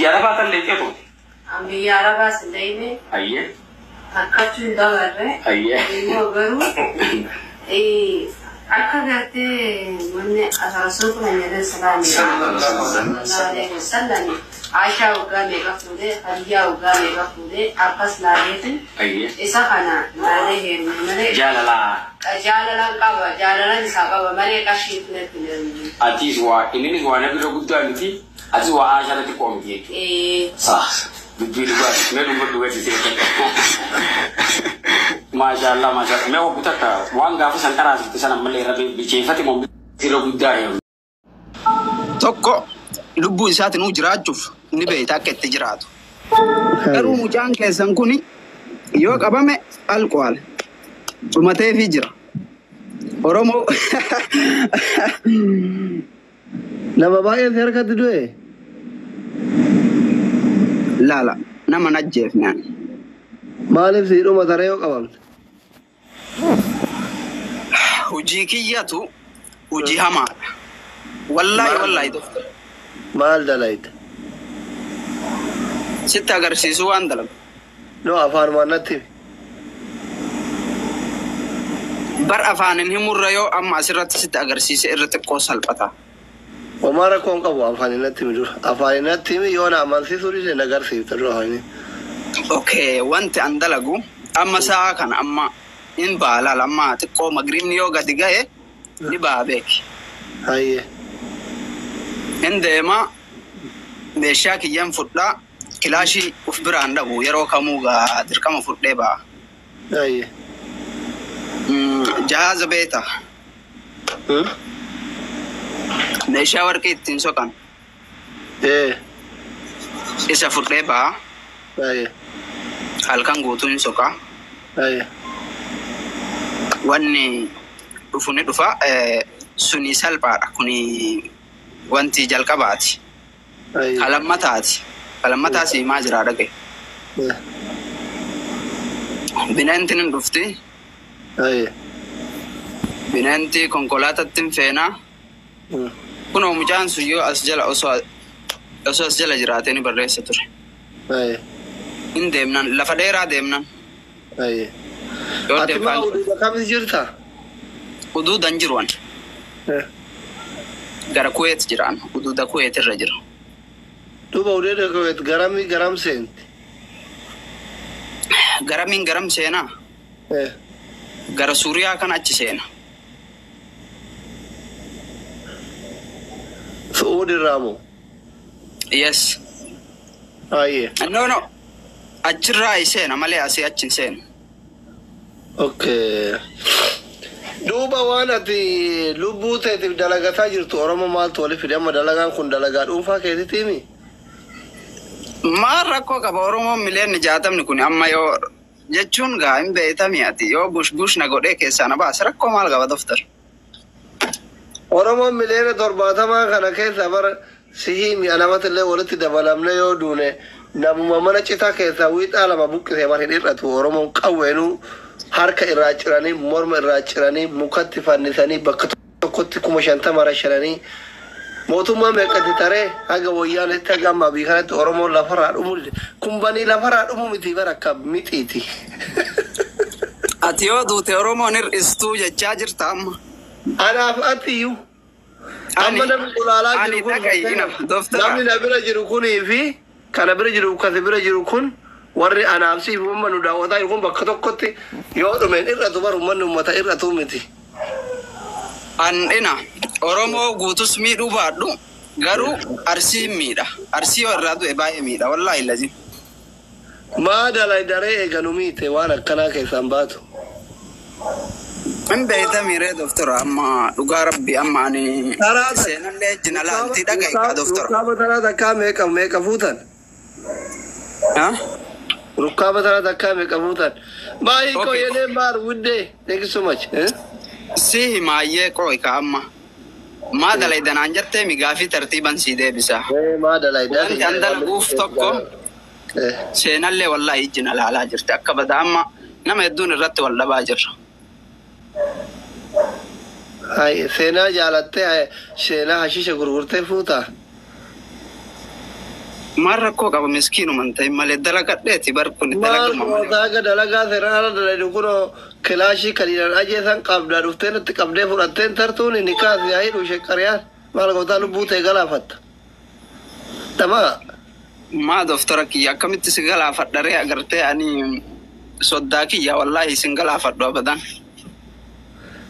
Biyya arabaa tan leexee turte. An biyya arabaas hin deemne. Ayyee. Takkachuu hin dabarre. Ayyee. Immoo garuu akka gartee wanni rasuulli keenya sallallahu alaihi wasallam Aishaa waggaa meeqa fuudhee, Khadijaa waggaa meeqa fuudhee, akkas laaleetin Ayyee. isa kana laalee heerume malee. Jaalalaa. Jaalalan qaba, jaalalan isaa qaba malee qarshii natti hin heerumne. Atis waa inninis waa nabi irra guddaa miti. Atis waa Aishaa irra xiqqoo miti jechuudha. Ee. Saa. Dubbii dhugaati. Mee dhugaa dhugaati si Maashaallah maashaallah. Mee waggu takka waan gaafa san qaraasifte sana ammallee irra bilcheeffate moo irra guddaa heerume. Tokko lubbuu isaatinuu jiraachuuf ni beeyta akka itti jiraatu. Garuu mucaan keessan kun yoo qabame alkohol dhumateefii jira. Oromoo Nama baay'ee si harkatti du'e. Laala nama hin ajjeefne ani. Maaliif si dhuma taree yoo qabamte? Hojii kiyyatu hojii hamaadha. Wallaahi wallaahi doktor. Maal dalayta? Sitti agarsiisuu waan dalagu. No afaanumaan natti himi. Bar afaanin himurra yoo amma asirratti sitti agarsiise irra xiqqoo salphata. Homaa rakkoo hin qabu afaaniin natti himi dura. Afaaniin natti himi yoo na amansiisuu dide na agarsiifta dura afaaniin. Okay, wanti an dalagu amma sa'a kana amma in ba'a laala amma xiqqoo magriibni yoo gadi ga'e ni ba'a beeki. Hayyee. In deema meeshaa kiyyan fudhaa kilaashii uf biraan dhabu yeroo kamuu gaa dirqama fudhee ba'a. Hayyee. Jahaaza beeta. Meeshaa warqii ittiin soqan. Isa fudhee ba'a. Halkan guutuu hin soqa. Wanni dhufu ni dhufa. Suni salphaadha. Kuni wanti jalqabaati. Ka lammataati. Ka lammataa si himaa jiraa dhaga'i. Bineentiin hin dhufti. Bineentii konkolaatatti hin feenaa. Kunoo mucaan sun yoo as jala osoo osoo as jala jiraatee ni barreessa ture. Hin deemnan lafa dheeraa deemnan. Yoo Ati maa deemfaan uduuda kamis jirta? Uduudan jiru an. Gara Kuweet jiraan. Uduuda Kuweet irra jira. Duuba uduuda Kuweet garami garam seenti? Garamiin garam seenaa? Gara Suuriyaa kana achi seena. Su'uud irraa moo? Yes. Ayyee. No no. Achirraa seena malee asii achi hin seenu. Okay. Duuba waan ati lubbuu teetiif dalagataa jirtu Oromoo maaltu wali fide amma dalagaan kun dalagaa dhuunfaa keetitiimi? Maal rakkoo qaba Oromoon miliyoonni jaatamni kun amma yoo jechuun gaa hin beektami ati yoo bush bush na godhee keessaa na baase rakkoo maal qaba doftar? Oromoon miliyoona torbaatamaa kana keessa bara sihii mi'a namatti illee walitti dabalamne yoo duune namuma mana citaa keessaa wiixaa lama buqqisee bar hin hir'atu Oromoon qawweenuu harka irraa ciranii morma irraa ciranii mukatti fannisanii bakka tokkotti 50,000 rashananii mootummaa meeqatti taree haga woyyaanetti haga amma abii kanatti Oromoon lafarraa dhumuu dide kun banii lafarraa dhumuu miti bara akka mixiiti. Ati yoo duute Oromoon hir'istuu jechaa jirta amma. Anaaf atiyyuu. Amma namni ulaalaa Ani jiru kun dhaga'i ina doftara. namni na bira jiru kunii fi kana bira jiru kasi bira jiru kun warri anaaf siif uummanni nu daawwataa jiru kun bakka tokkotti yoo dhumeen hir'atu bar uummanni uummata hir'atu miti. An ina Oromoo guutus miidhuu baadhu garuu Arsii miidha. Arsii yoo irraa du'e baay'ee miidha wallaahi lazim. Maa dalaydaree eega nu miite waan akkanaa keessaan baatu. Hin beeyta miiree doftora amma dhugaa rabbi amma ani Taraa seenallee jina laaltii dhaga'i kaa doftora. Rukkaaba taraa takkaa meeqa meeqa fuutan? Ha? Rukkaaba taraa takkaa meeqa fuutan? Baay'ee koo Okay. yenee maar wuddee. Thank you so much. Eh? Si himaayyee qooyi ka amma. Maa dalaydanaan jettee mi gaafii tartiiban sii deebisa. Eh, maa dalaydaa Wanti an dalaguuf tokko Eh. seenallee wallaahi ijji na laalaa jirti akka badaa amma nama hedduun irratti wal dhabaa jirra. Hai, seenaa jaalattee seenaa hashiisha gurgurtee fuutaa? Maal rakkoo qaba miskiinuman ta'in malee dalagadheeti bar kun Maal dalaguma malee. gootaa akka dalagaa seeraan ala dalagdu kunoo kilaashii kaliilaan ajeesan qabda dhuftee nutti qabdee fudhatteen tartuun inni kaasi haa hidhu sheqqariyaan maal gootaa lubbuu ta'e galaafatta. Dhamaa Maa doftora kiyya akkamitti si galaafadha ree agartee ani soddaa kiyya wallaahi sin galaafadhu abadan.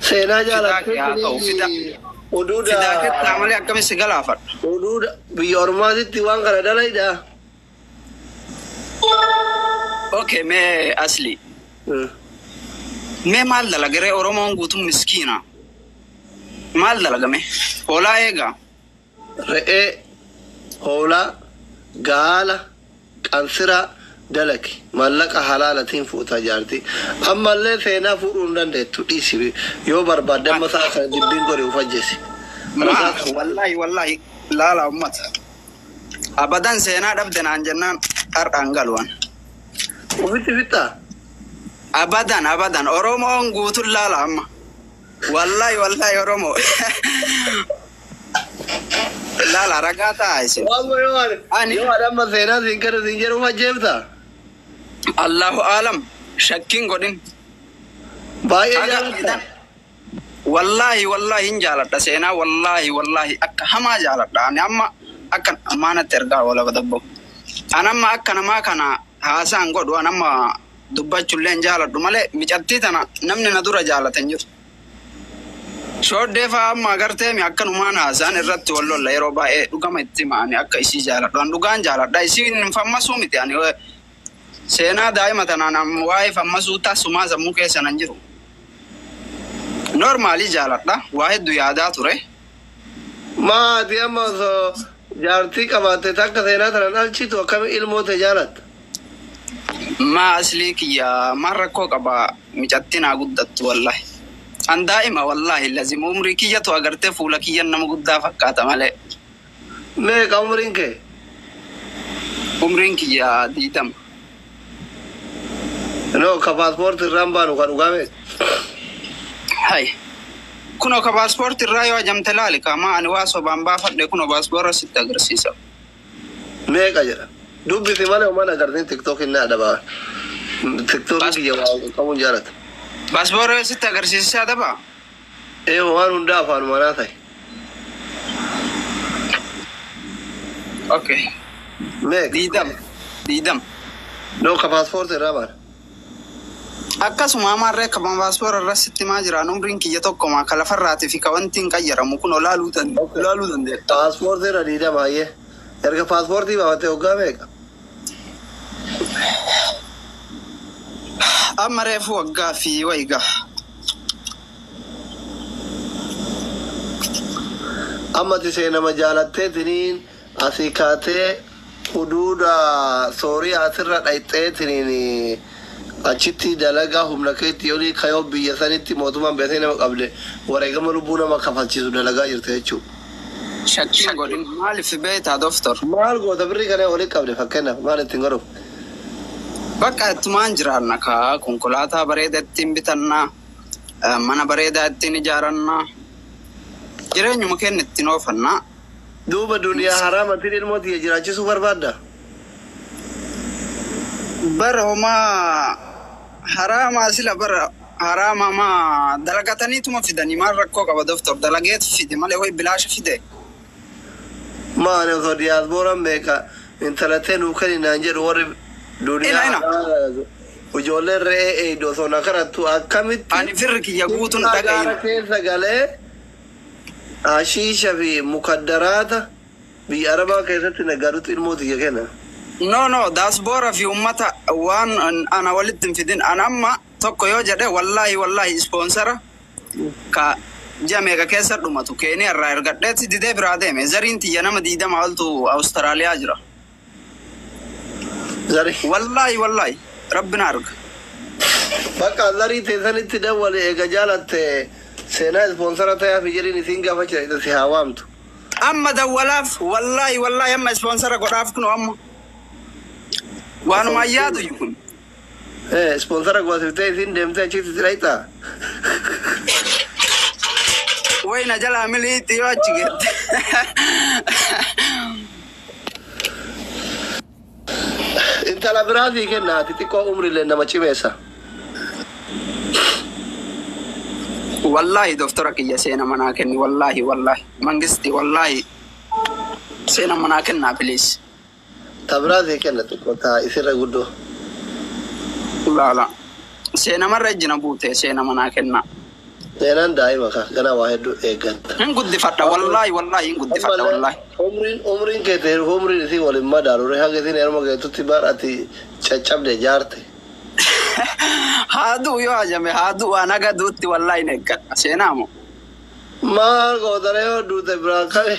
Seenaa Fidaa kee haa ta'u jaalattee fidaa fidaa kettaa malee akkamitti si galaafadha. Oduudha biyya ormaatitti waan kana dalayda. Okay, mee asli. Mee maal dalagaree Oromoon guutuun miskiina. Maal dalagame? Hoolaa eegaa. Re'ee, hoolaa, gaala, qansiraa dalagi maallaqa halaalatiin fuutaa jaarti. Ammallee seenaa fuudhuu hin dandeettu dhiisi yoo barbaadde amma sa'a kana dibbiin godhe uf ajjeesi. Maa wallaahi wallaahi laala ummata. Abadan seenaa dhabde naan jennaan har'aan galuwan. Ofitti fixxaa? Abadan abadan Oromoon guutuun laala amma. Wallaahi wallaahi Oromoo. Laala ragaa ta'a isin. Waan yoo ani Ani yoo ani amma seenaa siin kennu siin jedhu uf ajjeeftaa? Allahu aalam shakkiin godhin. Baay'ee Haga jaalattaa? Wallaahi wallaahi hin jaaladha seenaa wallaahi wallaahi akka hamaa jaaladha ani amma akka maanatti ergaa oola badabbo. Ani amma akka namaa kana haasaan godhu ani amma dubbachuullee hin jaaladhu malee micattii tana namni na dura jaalate hin jiru. Shooddee fa'aa amma agartee mi akkanumaan haasaan irratti wal lolla yeroo baay'ee dhugama itti hima ani akka isii jaaladhu ani dhugaan jaaladha isiin fammasuu miti ani seenaa daa'ima tanaan amma waa'ee fammasuu tasumaa sammuu keessa nan jiru. Normaalii jaaladha waa hedduu yaadaa ture. Maati amma osoo jaartii qabaatte takka seenaa tana dhalchitu akkami ilmoo ta'e jaalatta? Maa aslii kiyya maal rakkoo qaba micatti naa guddattu wallahi. An daa'ima wallahi lazim umrii kiyyatu agartee fuula kiyyan nama guddaa fakkaata malee. Meeqa umriin kee? Umriin kiyya 20. No, ka paaspoortii irraan baanu ka dhugaa meeqa? Hai. Kunoo ka paaspoortii irraa yoo ajamte laali kaamaa ani waa sobaan baafadhe kunoo paaspoora sitti agarsiisa. Meeqa jedha? Dubbisi malee homaan agartiin tiktookiin na adabaa. Tiktookiin kiyya waa qabuun jaalata. Paaspoora sitti agarsiisaa adabaa? Ee waan hundaa afaan manaa ta'e. Okay. Meeqa? 20. 20. No, ka paaspoortii irraa baana. Akkasuma amaarree akka paaspoora irra sitti himaa jiraan umriin kiyya tokkoma ka lafarraatii fi ka wanti hin qayyaramu kun laaluu dandeetta. Paaspoortii irra 20 hayyee. Erga paaspoortii baafattee waggaa meeqa? Amma reefu waggaa fi wayigaa. Amma ati seenama jaalatteetiniin asii kaatee huduuda Sooriyaatirra dhayxeetiniin achitti dalagaa humna keetti olii kayoo biyya sanitti mootummaan beekee nama qabde wareegama lubbuu nama kafalchiisu dalagaa jirte jechuudha. Shakkiin godhin maaliif beektaa doftor? Maal goota birrii kana olii qabde fakkeenyaaf maal ittiin godhuuf? Bakka ittumaan jiraanna kaa konkolaataa bareedaa ittiin bitannaa mana bareedaa ittiin ijaarannaa jireenyuma keenya ittiin oofannaa. Duuba duniyaa haraamatiin ilmoo tiyya jiraachisuu barbaadda? Bara homaa haraamaa sila bara haraamaa maa dalagataniituma fidanii maal rakkoo qaba doftor dalageetu fide malee wayi bilaasha fide. Maani osoo diyaasbooraan meeqa intalatee nuu kenni naan jedhu warri duniyaa Ina ina. haraama ijoolleen re'ee eeydu osoo na kadhattu akkamitti Ani firri kiyya guutuun gaara dhaga'in. keessa galee hashiisha fi mukaddaraata biyya arabaa keessatti naggadutti ilmoo tiyya kenna. No no daasboora fi ummata waan ana walitti hin fidin an amma tokko yoo jedhe wallaahi wallaahi ispoonsara ka ji'a meeqa keessa dhumatu keeniyaa irraa ergadheetti didee biraa deeme zariin tiyya nama 20 oltu Awustiraaliyaa jira. Zarii. Wallaahi wallaahi rabbi na arga. Bakka zarii teessanitti dawwale eega jaalatte seenaa ispoonsara ta'eef jedhin isiin gaafa jira si haa waamtu. Amma dawwalaaf wallaahi wallaahi amma ispoonsara godhaaf kunoo amma. Waanuma yaadu kun. Ispoonsara goosiftee isiin deemtee achitti si dhayxaa? Wayna jalaa miliitti yoo achi geette. Intala biraa sii kenna ati xiqqoo umriillee nama cimeessa. Wallaahi doktora kiyya seena manaa kenni, wallaahi wallaahi mangisti wallaahi seena manaa kennaa please. Ta biraa sii kenna xiqqoo taa isirra guddoo. Laala. Seenamarra ejjina buute seena manaa kennaa. Seenaan daa'ima ka ganaa waa hedduu eeggatta. Hin guddifadha wallaahi wallaahi hin guddifadha wallaahi. Umriin kee ta'e umriin isii waliin madaalu haga isiin heeruma geettutti bar ati caccabde jaarte. Haa du'u yoo hajame haa du'u waan haga du'utti wallaahi hin eeggadha seenaa moo. Maal gootare yoo duute biraan kame.